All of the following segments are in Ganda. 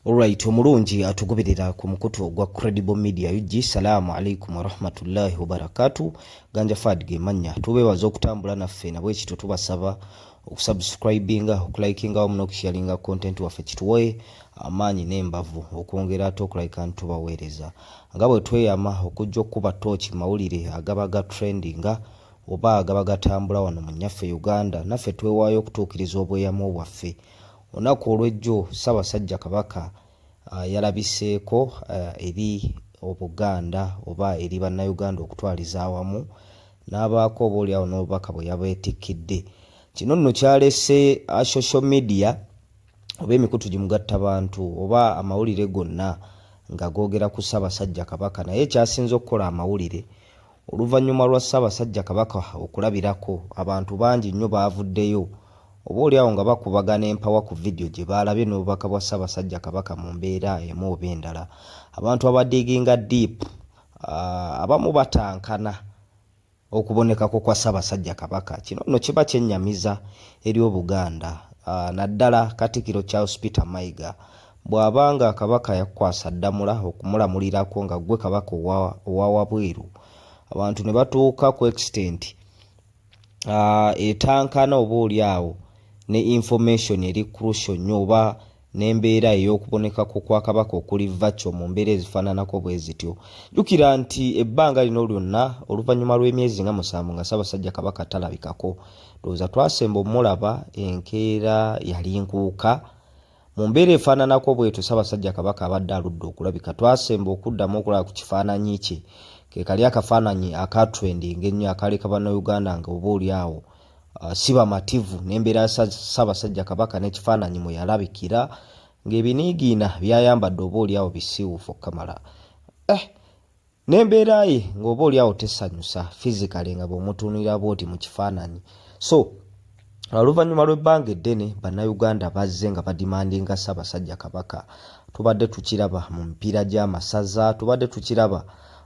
Alright, omulungi atugoberera ku mukutu ogwa Credible Media UG. Salaamu alaikum warahmatullahi wabarakatu. Ganja Fad ge mannya. Tubeebaza okutambula naffe na bwekityo tubasaba okusubscribinga, okulikinga wamu n'okusharinga content waffe kituwe amaanyi n'embavu okwongera ate okulabika nti tubaweereza nga bwe tweyama okujja okukuba tooki mawulire agaba ga trendinga oba agaba gatambula wano mu nnyaffe Uganda. Naffe twewaayo okutuukiriza obweyamo bwaffe. Olunaku olw'ejjo Ssaabasajja Kabaka yalabiseeko eri Obuganda oba eri Bannayuganda okutwaliza awamu n'abaako oba oliawo n'obubaka bwe yabeetikkidde. Kino nno kyalese social media oba emikutu gimugattabantu oba amawulire gonna nga googera ku Ssaabasajja Kabaka naye ekyasinze okukola amawulire Oluvannyuma lwa Ssaabasajja Kabaka okulabirako, abantu bangi nnyo baavuddeyo oba olyawo nga bakubagana empawa ku vidiyo gye baalabye n'obubaka bwa Ssaabasajja Kabaka mu mbeera emu oba endala. Abantu abadiiginga deep abamu batankana okubonekako kwa Ssaabasajja Kabaka. Kino nno kiba kyennyamiza eri Obuganda naddala Katikkiro Charles Peter Mayiga Bw'aba nga Kabaka yakukwasa Ddamula okumulamulirako nga ggwe Kabaka owa wabweru, abantu ne batuuka ku extent etankana oba oli awo ne information eri crucial nnyo oba n'embeera ey'okubonekako kwa Kabaka okuli virtual mu mbeera ezifaananako bwe zityo. Jjukira nti ebbanga lino lyonna oluvannyuma lw'emyezi nga musanvu nga Ssaabasajja Kabaka talabikako, ndowooza twasemba omulaba enkeera yali nkuuka. Mu mbeera efaananako bwetyo Ssaabasajja Kabaka abadde aludde okulabika twasemba okuddamu okulaba ku kifaananyi kye ke kali akafaananyi aka trending ennyo akaleka Bannayuganda nga oba oli awo si bamativu n'embeera ya Ssaabasajja Kabaka n'ekifaananyi mwe yalabikira ng'ebiniigiina by'ayambadde oba oli awo bisiiwuufu okukamala. Eh! N'embeera ye ng'oba oli awo tesanyusa physically nga bw'omutunuulira bw'oti mu kifaananyi. So oluvannyuma lw'ebbanga eddene Bannayuganda bazze nga badimandinga Ssaabasajja Kabaka. Tubadde tukiraba mu mipiira gy'amasaza, tubadde tukiraba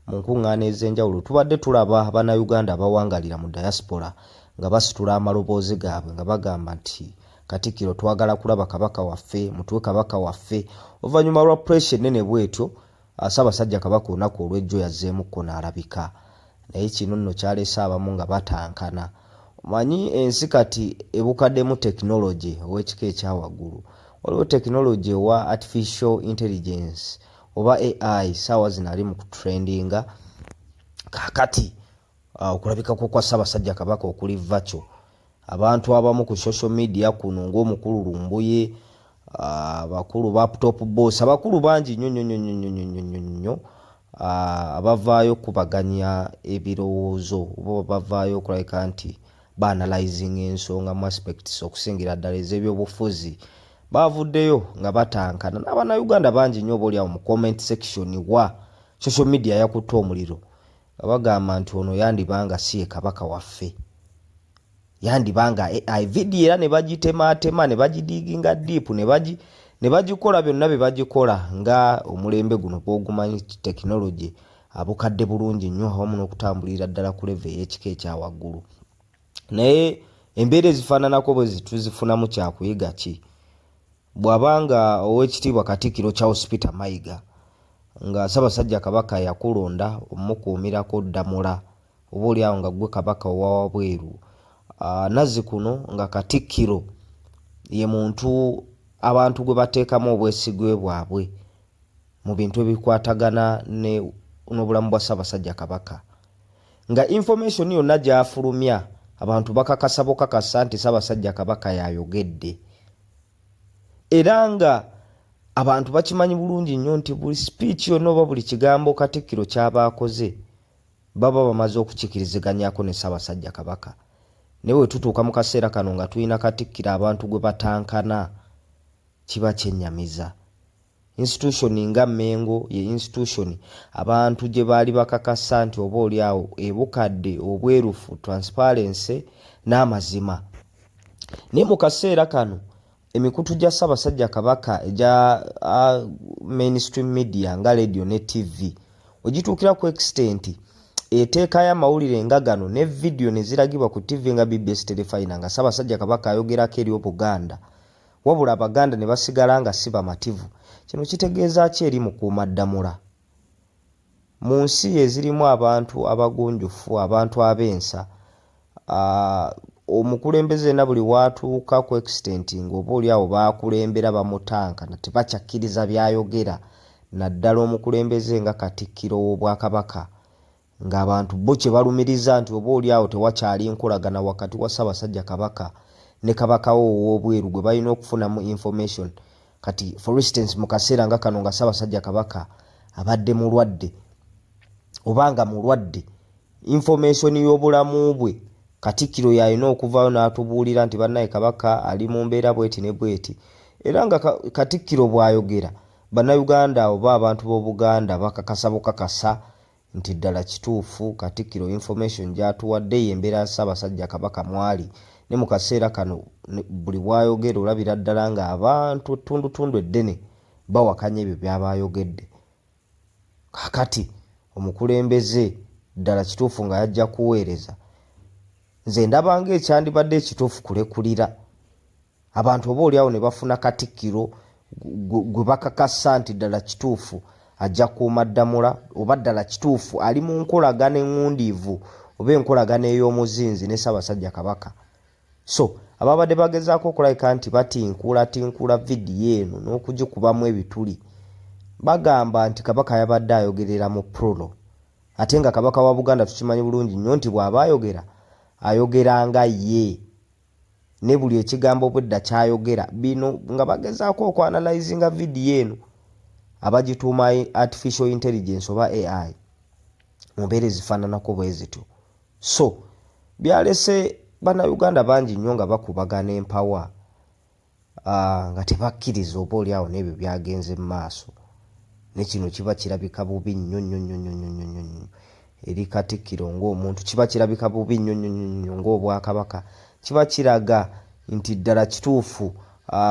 mu nkuŋŋaana ez'enjawulo, tubadde tulaba Bannayuganda abawangalira mu diaspora nga basitula amaloboozi gaabwe nga bagamba nti Katikkiro twagala kulaba Kabaka waffe, mutuwe Kabaka waffe. Oluvannyuma lwa pressure ennene bw'etyo, Ssaabasajja Kabaka olunaku olw'ejjo yazzeemukko n'alabika naye kino nno kyalese abamu nga batankana. Omanyi ensi kati ebukaddemu tekinologye ow'ekika ekya waggulu. Waliwo tekinologye owa Artificial Intelligence oba AI ssaawa zino ali mu kutrendinga kaakati Okulabikako kwa Ssaabasajja Kabaka okuli virtual, abantu abamu ku social media kuno ng'omukulu Lumbuye, abakulu ba Top Boss, abakulu bangi nnyo nnyo nnyo nnyo nnyo nnyo nnyo nnyo abavaayo okukubaganya ebirowoozo oba bavaayo okulabika nti baanalyzinga ensonga mu aspects okusingira ddala ez'ebyobufuzi baavuddeyo nga batankana n'Abannayuganda bangi nnyo oba oliawo mu comment section wa social media yakutte omuliro Nga bagamba nti ono yandiba nga si ye kabaka waffe, yandiba nga AI. Vidiyo era ne bagitemaatema ne bagidiiginga diipu ne bagikola byonna bye bagikola nga omulembe guno bw'ogumanyi tekinologi abukadde bulungi nnyo awamu n'okutambulira ddala ku level ey'ekika ekya waggulu. Naye embeera ezifaananako bwe ziti tuzifunamu kyakuyiga ki? Bw'aba nga Oweekitiibwa Katikkiro Charles Peter Mayiga nga Ssaabasajja Kabaka yakulonda omukuumirako Ddamula oba oli awo nga ggwe Kabaka owa wabweru, nazzikuno nga Katikkiro ye muntu abantu gwe bateekamu obwesigwe bwabwe mu bintu ebikwatagana n'obulamu bwa Ssaabasajja Kabaka nga information yonna gy'afulumya abantu bakakasa bukakasa nti Ssaabasajja Kabaka y'ayogedde. Era nga abantu bakimanyi bulungi nnyo nti buli speech yonna oba buli kigambo Katikkiro ky'aba akoze baba bamaze okukikiriziganyako ne Ssaabasajja Kabaka. Naye bwe tutuuka mu kaseera kano nga tulina Katikkiro abantu gwe batankana kiba kyennyamiza. Institution nga Mengo ye institution abantu gye baali bakakasa nti oba oli awo ebukadde obwerufu, transparency n'amazima. Naye mu kaseera kano emikutu gya Ssaabasajja Kabaka egya mainstream media nga leediyo ne TV wegituukira ku extent eteekayo amawulire nga gano ne vidiyo ne ziragibwa ku TV nga BBS Terefayina nga Ssaabasajja Kabaka ayogerako eri Obuganda. wabula Abaganda ne basigala nga si bamativu, kino kitegeeza ki eri Mukuumaddamula? Mu nsi ezirimu abantu abagunjufu, abantu ab'ensa, omukulembeze yenna buli w'atuuka ku extent ng'oba oli awo b'akulembera bamutankana tebakyakkiriza by'ayogera naddala omukulembeze nga Katikkiro w'Obwakabaka ng'abantu bo kye balumiriza nti oba oli awo tewakyali nkolagana wakati wa Ssaabasajja Kabaka ne Kabaka we ow'obweru gwe balina okufunamu information kati for instance mu kaseera nga kano nga Ssaabasajja Kabaka abadde mulwadde oba nga mulwadde information y'obulamu bwe Katikkiro y'alina okuvaayo n'atubuulira nti bannaye Kabaka ali mu mbeera bweti ne bweti era nga Katikkiro bw'ayogera Bannayuganda oba abantu b'Obuganda bakakasa bukakasa nti ddala kituufu Katikkiro information gy'atuwadde y'embeera ya Ssaabasajja Kabaka mwali ne mu kaseera kano buli bw'ayogera olabira ddala ng'abantu ettundutundu eddene bawakanya ebyo by'aba ayogedde. Kaakati omukulembeze ddala kituufu nga yajja kuweereza nze ndaba ng'ekyandibadde ekituufu kulekulira abantu oba olyawo ne bafuna Katikkiro gwe bakakasa nti ddala kituufu ajja kuuma ddamula oba ddala kituufu ali mu nkolagana eŋŋundiivu oba enkolagana ey'omuzinzi ne Ssaabasajja Kabaka. So ababadde bagezaako okulabika nti batinkuulatinkula vidiyo eno n'okugikubamu ebituli bagamba nti Kabaka yabadde ayogerera mu plural ate nga Kabaka wa Buganda tukimanyi bulungi nnyo nti bw'aba ayogera ayogera nga ye ne buli ekigambo obwedda kyayogera bino nga bagezaako okwanalizinga vidiyo eno abagituuma artificial intelligence oba AI mu mbeera ezifaananako bwe zityo. So byalese Bannayuganda bangi nnyo nga bakubagana empawa nga tebakkiriza oba oli awo n'ebyo byagenze mu maaso ne kino kiba kirabika bubi nnyo nnyo nnyo nnyo nnyo nnyo nnyo eri Katikkiro ng'omuntu, kiba kirabika bubi nnyo nnyo nnyo nnyo ng'Obwakabaka, kiba kiraga nti ddala kituufu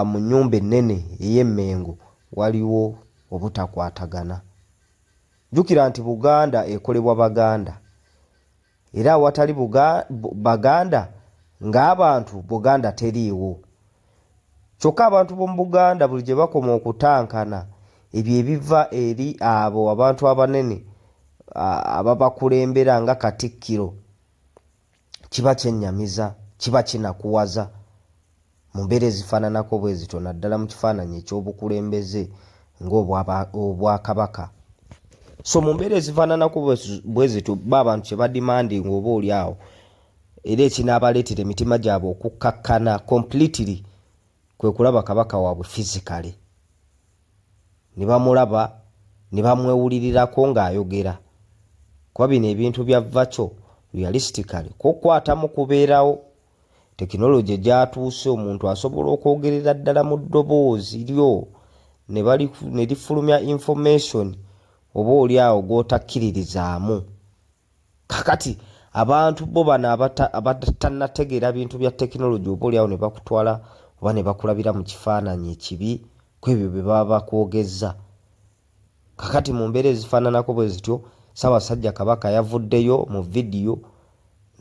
mu nnyumba ennene ey'e Mmengo waliwo obutakwatagana. Jjukira nti Buganda ekolebwa Baganda era awatali Baganda ng'abantu Buganda teriiwo. Kyokka abantu b'omu Buganda buli gye bakoma okutankana ebyo ebiva eri abo abantu abanene ababakulembera nga Katikkiro kiba kyennyamiza, kiba kinakuwaza. Mu mbeera ezifaananako bwe zityo naddala mu kifaananyi eky'obukulembeze ng'Obwakabaka. So mu mbeera ezifaananako bwe zityo bo abantu kye badimandinga oba oli awo era ekinaabaleetera emitima gyabwe okukkakkana completely kwe kulaba Kabaka waabwe physically ne bamulaba ne bamwewulirirako ng'ayogera kuba bino ebintu bya virtual realistically kukwatamu kubeerawo. Tekinologye gy'atuuse omuntu asobola okwogerera ddala mu ddoboozi lyo ne lifulumya information oba oli awo gw'otakkiririzaamu. Kaakati abantu bo bano abatannategeera bintu bya tekinologye oba oli awo ne bakutwala oba ne bakulabira mu kifaananyi ekibi kw'ebyo bye baba bakwogezza. Kakati mu mbeera ezifaananako bwe zityo, Ssaabasajja Kabaka yavuddeyo mu vidiyo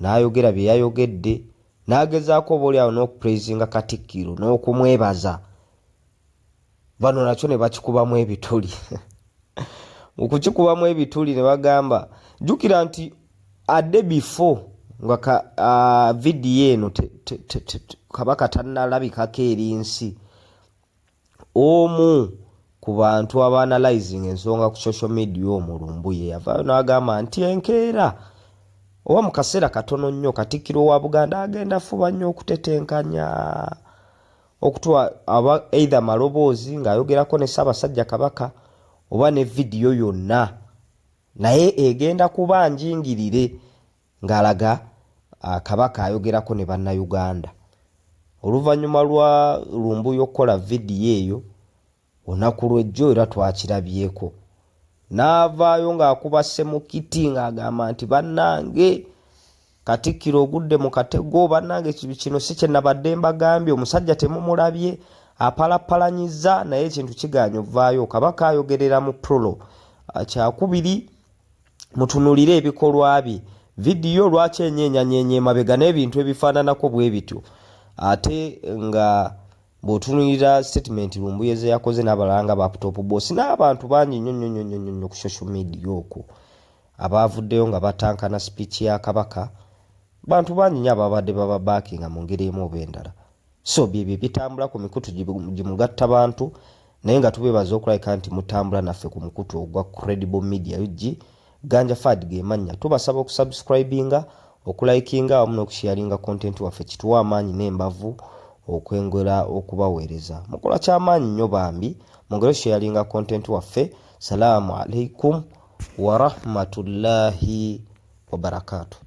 n'ayogera bye yayogedde n'agezaako oboolyawo n'okupraisinga Katikkiro n'okumwebaza. Bano nakyo ne bakikubamu ebituli. Mu kukikubamu ebituli ne bagamba, jjukira nti a day before nga ka, vidiyo eno te, te, te, te, Kabaka tannalabikako eri nsi, Omu ku bantu aba analyzing ensonga ku social media omwo Lumbuye yavaayo n'agamba nti enkeera oba mu kaseera katono nnyo Katikkiro wa Buganda agenda fuba nnyo okutetenkanya okutuwa aba either maloboozi ng'ayogerako ne Ssaabasajja Kabaka oba ne vidiyo yonna naye egenda kuba njingirire ng'alaga Kabaka ayogerako ne Bannayuganda. Oluvannyuma lwa Lumbuye okukola vidiyo eyo olunaku lw'ejjo era twakirabyeko n'avaayo ng'akuba Ssemukiti ng'agamba nti bannange Katikkiro ogudde mu katego bannange kino si kye nabadde mbagambye omusajja temumulabye apalappalanyiza naye ekintu kigaanye ovaayo Kabaka ayogerera mu plural. Kyakubiri mutunulire ebikolwa bye vidiyo lwaki enyeenyanyeenya emabega n'ebintu ebifaananako bwe bityo ate nga Bw'otunuulira statement Lumbuye ze yakoze n'abalala nga ba Top Boss n'abantu bangi nnyo nnyo nnyo nnyo nnyo ku social media okwo abaavuddeyo nga batankana speech ya Kabaka, bantu bangi nnyo ababadde bababaakinga mu ngeri emu oba endala. So byebyo ebitambula ku mikutu gimugatta bantu, naye nga tubeebaza okulabika nti mutambula naffe ku mukutu ogwa Credible Media UG. Ganja Fad ge mannya. Tubasaba okusubscribinga, okulikinga awamu n'okusharinga content waffe, kituwa amaanyi n'embavu okwengera okubaweereza. Mukola kyamaanyi nnyo bambi, mwongere osharinga content waffe. Salaamu alaikum warahmatullahi wabarakatuh.